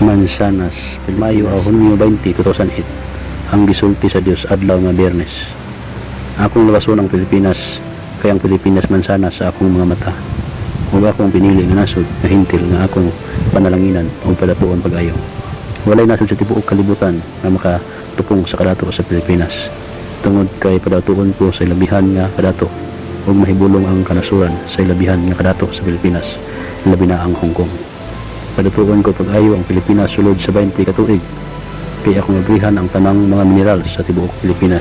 Mansanas, Mayo o Hunyo 20, 2008. Ang gisulti sa Dios adlaw nga Biyernes. Akong lawason ang Pilipinas kay ang Pilipinas mansanas sa akong mga mata. Ug akong pinili nga nasod nga hintil nga akong panalanginan ug padatuon pag-ayo. Walay nasod sa tibuok kalibutan nga makatupong sa kadato sa Pilipinas. Tungod kay padatuon ko sa ilabihan nga kadato ug mahibulong ang kanasuran sa ilabihan nga kadato sa Pilipinas, labi na ang Hong Kong. Padatuon ko pag-ayo ang Pilipinas sulod sa 20 ka tuig kay akong abrihan ang tanang mga mineral sa tibuok Pilipinas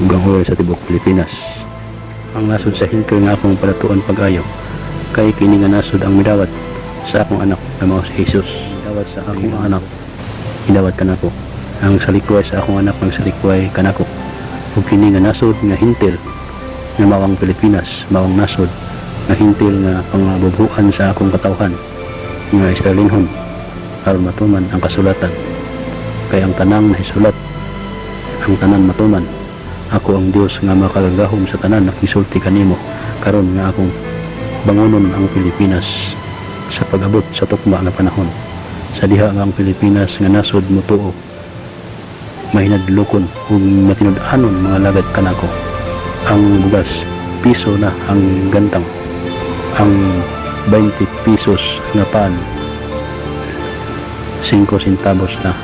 ug ang oil sa tibuok Pilipinas. Ang nasod sa hintil nga akong padatuon pag-ayo kay kini nga nasod ang midawat sa akong anak nga mao si Jesus. Midawat sa akong anak, midawat kanako. Ang salikway sa akong anak, magsalikway kanako. Ug kini nga nasod nga hintil nga mao ang Pilipinas, mao ang nasod nga hintil nga pangabubuan sa akong katawhan nga Israelinhon aron matuman ang kasulatan, kay ang tanang nahisulat, ang tanan matuman. Ako ang Dios nga makagagahom sa tanan, nakisulti kanimo karon nga akong bangonon ang Pilipinas sa pag-abot sa tukma nga panahon sa diha nga ang Pilipinas nga nasod motuo, mahinadlokon ug matinud-anon mga lagad kanako. Ang bugas, piso na ang gantang. Ang 20 pesos nga pan, 5 centavos na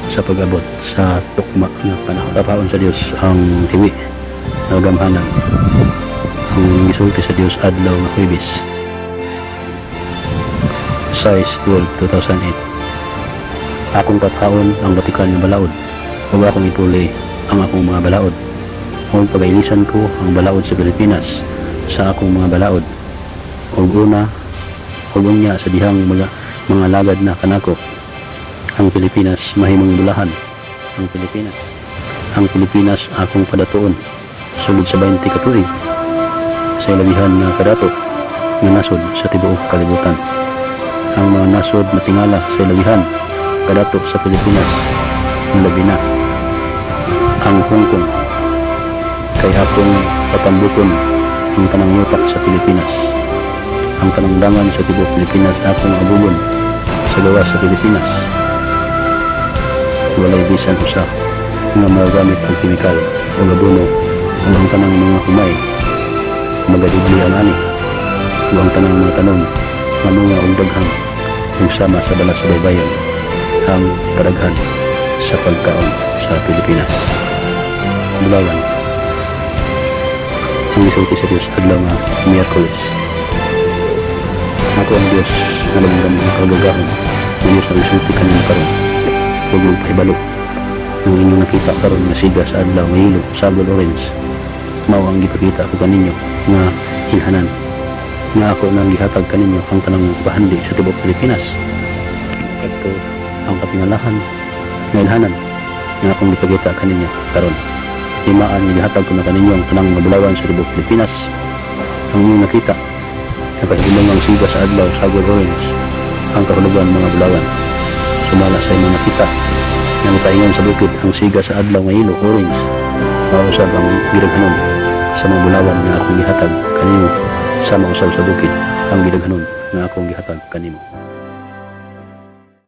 sa pag-abot sa tukma nga panahon. Tapaon sa Dios ang hiwi nga gamhanan. Ang gisulti sa Dios adlaw nga Huwebes, 6/12/2008. Akong kathaon ang batikan nga balaod ug akong ipuli ang akong mga balaod ug pagailisan ko ang balaod sa Pilipinas sa akong mga balaod. Ug una ug unya sa dihang mga lagad na kanako, ang Pilipinas mahimong bulahan. Ang Pilipinas akong padatuon sulod sa 20 ka tuig sa ilabihan nga kadato nga nasod sa tibuok kalibutan. Ang mga nasod matingala sa ilabihan kadato sa Pilipinas, labi na ang Hong Kong, kay akong patambukon ang tanang yutak sa Pilipinas. Ang tanang dangan sa tibuok Pilipinas akong abubon sa gawas sa Pilipinas. Walay bisan usa nga magagamit og kemikal o abono ug ang tanang mga humay magadibli ang ani ug ang tanang mga tanom mamunga og daghan ug sama sa balas sa baybayon ang kadaghan sa pagkaon sa Pilipinas. Bulawan. Ang gisulti sa Dios adlaw nga Miyerkules. Ako ang Dios nga langgam nga kagagahom nga Dios ang gisulti kanimo karon ug magpahibalo ng inyong nakita karon nga siga sa adlaw nga yellow, sagol, orange, mao ang gipakita ko kaninyo nga ilhanan nga ako nang gihatag kaninyo ang tanang bahandi sa tibuok Pilipinas. Kadto ang kapingalahan nga ilhanan nga akong gipakita kaninyo karon. Timaan nga gihatag ko na kaninyo ang tanang mabulawan sa tibuok Pilipinas. Ang inyong nakita nga kahibulong ang siga sa adlaw sagol orange, ang kahulugan mga bulawan. Sumala sa inyong nakita nga mipaingon sa bukid, ang siga sa adlaw nga yellow, orange, mao usab ang gidaghanon sa mga bulawan nga akong gihatag kanimo. Sama usab sa bukid ang gidaghanon nga akong gihatag kanimo.